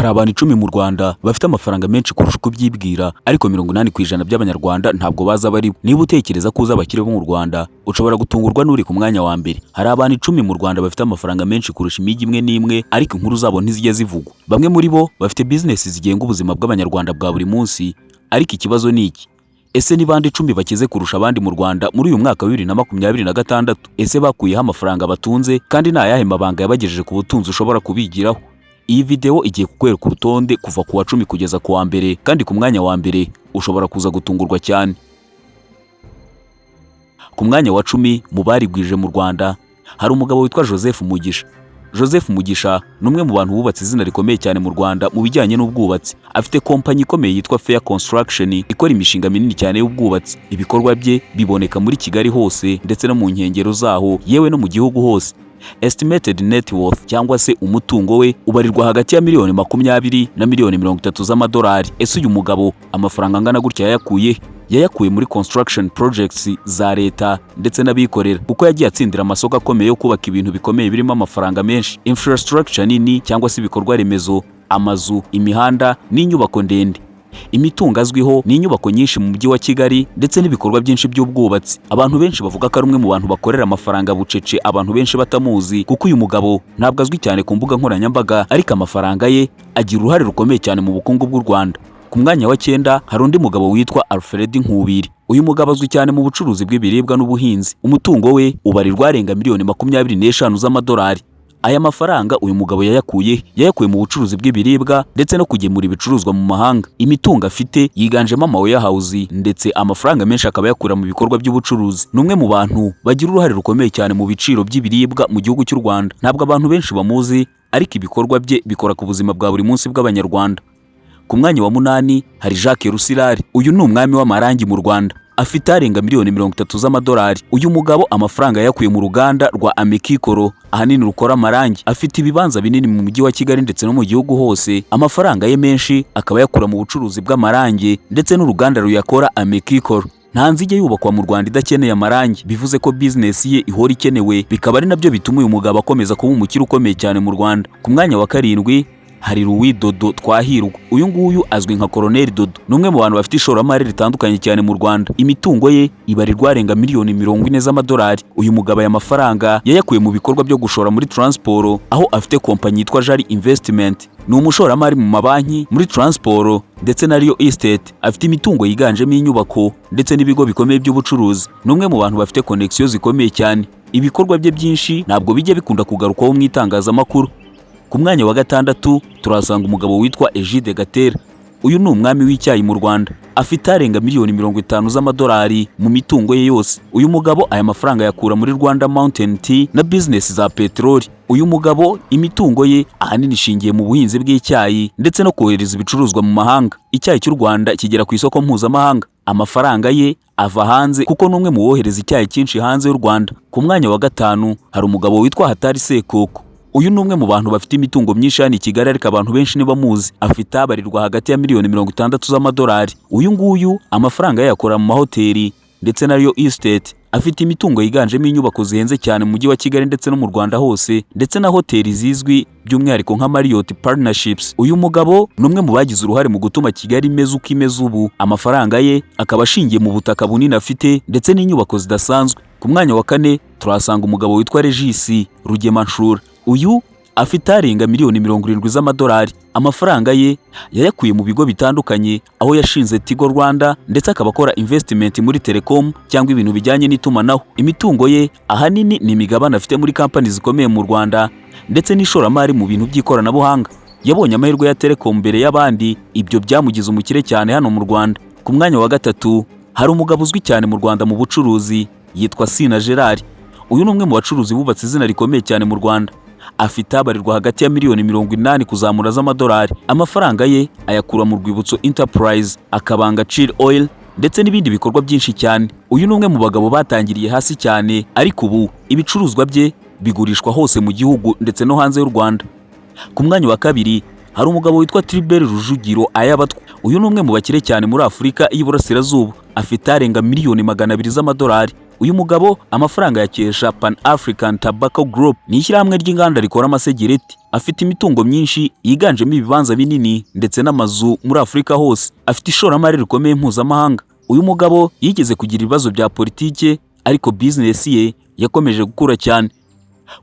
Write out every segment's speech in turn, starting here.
Hari abantu 10 mu Rwanda bafite amafaranga menshi kurusha uko ubyibwira, ariko 80% by'Abanyarwanda ntabwo bazi abo ari bo. Niba utekereza ko uzi abakire bo mu Rwanda, ushobora gutungurwa n'uri ku mwanya wa mbere. Hari abantu 10 mu Rwanda bafite amafaranga menshi kurusha imijyi imwe n'imwe, ariko inkuru zabo ntizijya zivugwa. Bamwe muri bo bafite bizinesi zigenga ubuzima bw'Abanyarwanda bwa buri munsi, ariko ikibazo ni iki: ese ni bande 10 bakize kurusha abandi mu Rwanda muri uyu mwaka wa 2026? Ese bakuyeho amafaranga batunze, kandi ni ayahe mabanga yabagejeje ku butunzi ushobora kubigiraho? Iyi video igiye kukwereka urutonde kuva ku wa 10 kugeza ku wa mbere, kandi ku mwanya wa mbere ushobora kuza gutungurwa cyane. Ku mwanya wa 10 mu barigwije mu Rwanda hari umugabo witwa Joseph Mugisha. Joseph Mugisha ni umwe mu bantu bubatse izina rikomeye cyane mu Rwanda mu bijyanye n'ubwubatsi. Afite kompanyi ikomeye yitwa Fair Construction, ikora imishinga minini cyane y'ubwubatsi. Ibikorwa bye biboneka muri Kigali hose ndetse no mu nkengero zaho, yewe no mu gihugu hose. Estimated net worth, cyangwa se umutungo we, ubarirwa hagati ya miliyoni 20 na miliyoni 30 z'amadolari. Ese uyu mugabo amafaranga angana gutya yayakuye? Yayakuye muri construction projects za leta ndetse n'abikorera, kuko yagiye atsindira amasoko akomeye yo kubaka ibintu bikomeye birimo amafaranga menshi, infrastructure nini cyangwa se ibikorwa remezo, amazu, imihanda n'inyubako ndende. Imitungo azwiho ni inyubako nyinshi mu mujyi wa Kigali ndetse n'ibikorwa byinshi by'ubwubatsi. Abantu benshi bavuga ko ari umwe mu bantu bakorera amafaranga bucece, abantu benshi batamuzi, kuko uyu mugabo ntabwo azwi cyane ku mbuga nkoranyambaga, ariko amafaranga ye agira uruhare rukomeye cyane mu bukungu bw'u Rwanda. Ku mwanya wa 9 hari undi mugabo witwa Alfred Nkubiri. Uyu mugabo azwi cyane mu bucuruzi bw'ibiribwa n'ubuhinzi. Umutungo we ubarirwa arenga miliyoni 25 z'amadolari. Aya mafaranga uyu mugabo yayakuye? Yayakuye mu bucuruzi bw'ibiribwa ndetse no kugemura ibicuruzwa mu mahanga. Imitungo afite yiganjemo ama warehouse, ndetse amafaranga menshi akaba yakura mu bikorwa by'ubucuruzi. Ni umwe mu bantu bagira uruhare rukomeye cyane mu biciro by'ibiribwa mu gihugu cy'u Rwanda. Ntabwo abantu benshi bamuzi, ariko ibikorwa bye bikora ku buzima bwa buri munsi bw'Abanyarwanda. Ku mwanya wa 8 hari Jacques Rusirari. Uyu ni umwami w'amarangi mu Rwanda, afite arenga miliyoni 30 z'amadolari. Uyu mugabo amafaranga yayakuye mu ruganda rwa Amekikoro, ahanini rukora amarangi. Afite ibibanza binini mu mujyi wa Kigali ndetse no mu gihugu hose. Amafaranga ye menshi akaba yakura mu bucuruzi bw'amarangi ndetse n'uruganda ruyakora, Amekikoro. Nta nzu ijya yubakwa mu Rwanda idakeneye amarangi, bivuze ko bizinesi ye ihora ikenewe, bikaba ari nabyo bituma uyu mugabo akomeza kuba umukire ukomeye cyane mu Rwanda. Ku mwanya wa 7 hari Louis Dodo Twahirwa. Uyu nguyu azwi nka Colonel Dodo, ni umwe mu bantu bafite ishoramari ritandukanye cyane mu Rwanda. Imitungo ye ibarirwa arenga miliyoni 40 z'amadolari. Uyu mugabo aya mafaranga yayakuye mu bikorwa byo gushora muri transport, aho afite kompanyi yitwa Jari Investment. Ni umushoramari mu mabanki, muri transport ndetse na real estate. Afite imitungo yiganjemo inyubako ndetse n'ibigo bikomeye by'ubucuruzi. Ni umwe mu bantu bafite connection zikomeye cyane. Ibikorwa bye byinshi ntabwo bijya bikunda kugarukwaho mu itangazamakuru. Ku mwanya wa 6 turahasanga umugabo witwa Egide Gatera. Uyu ni umwami w'icyayi mu Rwanda, afite arenga miliyoni 50 z'amadolari mu mitungo ye yose. Uyu mugabo aya mafaranga yakura muri Rwanda Mountain Tea na bizinesi za peteroli. Uyu mugabo imitungo ye ahanini ishingiye mu buhinzi bw'icyayi ndetse no kohereza ibicuruzwa mu mahanga. Icyayi cy'u Rwanda kigera ku isoko mpuzamahanga, amafaranga ye ava hanze, kuko ni umwe mu bohereza icyayi cyinshi hanze y'u Rwanda. Ku mwanya wa 5 hari umugabo witwa Hatari Sekoko. Uyu ni umwe mu bantu bafite imitungo myinshi hano i Kigali, ariko abantu benshi ntibamuzi. Afite abarirwa hagati ya miliyoni 60 z'amadolari. Uyu nguyu amafaranga ye yakora mu mahoteli ndetse na real estate. Afite imitungo yiganjemo inyubako zihenze cyane mu mujyi wa Kigali ndetse no mu Rwanda hose, ndetse na hoteli zizwi by'umwihariko nka Marriott Partnerships. Uyu mugabo ni umwe mu bagize uruhare mu gutuma Kigali imeze uko imeze ubu. Amafaranga ye akaba ashingiye mu butaka bunini afite ndetse n'inyubako zidasanzwe. Ku mwanya wa 4 turahasanga umugabo witwa Regis Rugemanshura. Uyu afite arenga miliyoni 70 z'amadolari. Amafaranga ye yayakuye mu bigo bitandukanye, aho yashinze Tigo Rwanda, ndetse akaba akora investment muri telecom cyangwa ibintu bijyanye n'itumanaho. Imitungo ye ahanini ni imigabane afite muri kampani zikomeye mu Rwanda ndetse n'ishoramari mu bintu by'ikoranabuhanga. Yabonye amahirwe ya telecom mbere y'abandi, ibyo byamugize umukire cyane hano mu Rwanda. Ku mwanya wa 3 hari umugabo uzwi cyane mu Rwanda mu bucuruzi, yitwa Sina Gerard. Uyu ni umwe mu bacuruzi bubatse izina rikomeye cyane mu Rwanda. Afite abarirwa hagati ya miliyoni 80 kuzamura z'amadolari. Amafaranga ye ayakura mu Rwibutso Enterprise, Akabanga Chill Oil ndetse n'ibindi bikorwa byinshi cyane. Uyu ni umwe mu bagabo batangiriye hasi cyane, ariko ubu ibicuruzwa bye bigurishwa hose mu gihugu ndetse no hanze y'u Rwanda. Ku mwanya wa 2 hari umugabo witwa Tribert Rujugiro Ayabatwa. Uyu ni umwe mu bakire cyane muri Afurika y'Iburasirazuba, afite arenga miliyoni 200 z'amadolari. Uyu mugabo amafaranga ye ayakuye mu bucuruzi bw'imodoka ndetse Uyu mugabo amafaranga yakesha Pan African Tobacco Group, ni ishyirahamwe ry'inganda rikora amasegereti. Afite imitungo myinshi yiganjemo ibibanza binini ndetse n'amazu muri Afurika hose. Afite ishoramari rikomeye mpuzamahanga. Uyu mugabo yigeze kugira ibibazo bya politike, ariko bizinesi ye yakomeje gukura cyane.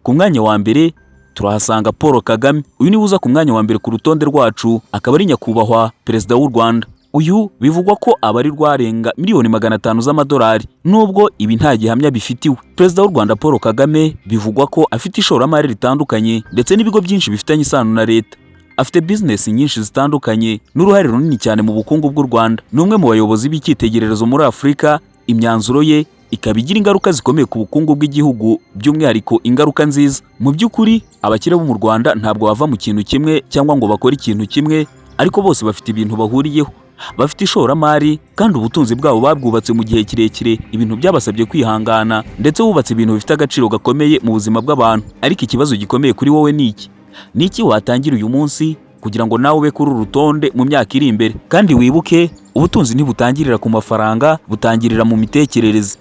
Ku mwanya wa mbere turahasanga Paul Kagame. Uyu niwe uza ku mwanya wa mbere ku rutonde rwacu, akaba ari nyakubahwa Perezida w'u Rwanda. Uyu bivugwa ko abarirwa arenga miliyoni 500 z'amadolari, nubwo ibi nta gihamya bifitiwe. Perezida w'u Rwanda Paul Kagame bivugwa ko afite ishoramari ritandukanye ndetse n'ibigo byinshi bifitanye isano na leta. Afite bizinesi nyinshi zitandukanye n'uruhare runini cyane mu bukungu bw'u Rwanda. Ni umwe mu bayobozi b'icyitegererezo muri Afurika, imyanzuro ye ikaba igira ingaruka zikomeye ku bukungu bw'igihugu, by'umwihariko ingaruka nziza. Mu by'ukuri, abakire bo mu Rwanda ntabwo bava mu kintu kimwe cyangwa ngo bakore ikintu kimwe, ariko bose bafite ibintu bahuriyeho. Bafite ishoramari kandi ubutunzi bwabo babwubatse mu gihe kirekire, ibintu byabasabye kwihangana, ndetse bubatse ibintu bifite agaciro gakomeye mu buzima bw'abantu. Ariko ikibazo gikomeye kuri wowe ni iki: Ni iki watangira uyu munsi kugira ngo nawe ube kuri uru rutonde mu myaka iri imbere? Kandi wibuke, ubutunzi ntibutangirira ku mafaranga, butangirira mu mitekerereze.